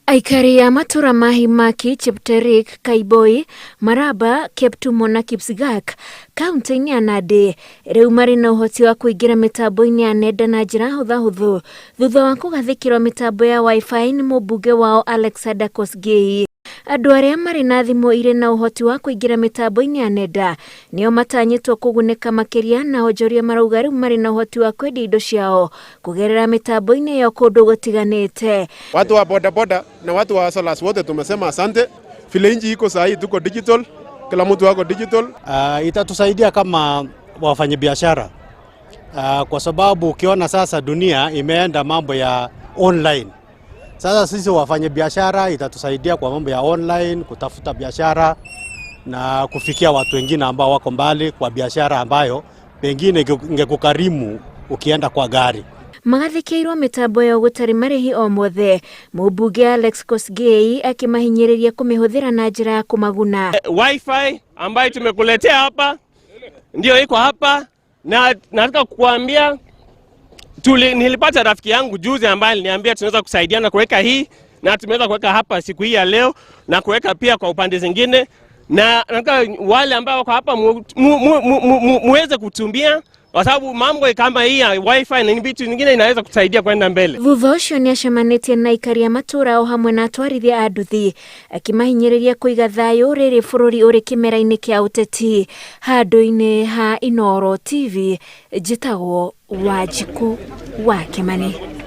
Aikari a matũra ma Himaki, Chepterik, Kaiboi, Maraba, Kiptumo na Kipsigak kaunti-inĩ ya Nandi rĩu marĩ na ũhoti wa kũingĩra mĩtambo-inĩ ya nenda na njĩra hũthahũthũ thutha wa kũgathĩkĩrwo mĩtambo ya WiFi nĩ mũmbunge wao Alexander Kosgei. Andũ arĩa marĩ na thimũ irĩ na ũhoti wa kũingĩra mĩtambo-inĩ ya nenda nĩo matanyĩtwo kũgunĩka makĩria na onjoria marauga rĩu marĩ na ũhoti wa kwendia indo ciao kũgerera mĩtambo-inĩ ĩyo kũndũ gũtiganĩte. Watu wa bodaboda na watu wa hustlers wote tumesema asante. Vile nchi iko saa hii tuko digital, kila mtu ako digital. Itatusaidia kama wafanyabiashara kwa sababu ukiona sasa dunia imeenda mambo ya online. Sasa sisi wafanyabiashara itatusaidia kwa mambo ya online, kutafuta biashara na kufikia watu wengine ambao wako mbali kwa biashara ambayo pengine ingekugharimu ukienda kwa gari. Magathĩkĩirwo mĩtambo ĩyo gũtarĩ marĩhi o mothe, mũmbunge Alex Kosgei akĩmahinyĩrĩria kũmĩhũthĩra na njĩra ya kũmaguna. WiFi ambayo tumekuletea hapa ndio iko hapa, na nataka kukuambia nilipata rafiki yangu juzi ambaye aliniambia tunaweza kusaidiana kuweka hii, na tumeweza kuweka hapa siku hii ya leo na kuweka pia kwa upande zingine, na nataka wale ambao wako hapa muweze kutumia kwa sababu mambo kama hii ya WiFi na vitu vingine inaweza kusaidia kwenda mbele. Thutha ũcio nĩacemanĩtie na aikari a matũũra o hamwe na atwarithia a nduthi akĩmahinyĩrĩria kũiga thayũ rĩrĩ bũrũri ũrĩ kĩmera-inĩ kĩa ũteti. Handũ-inĩ ha Inooro TV, njĩtagwo Wanjikũ wa Kĩmani.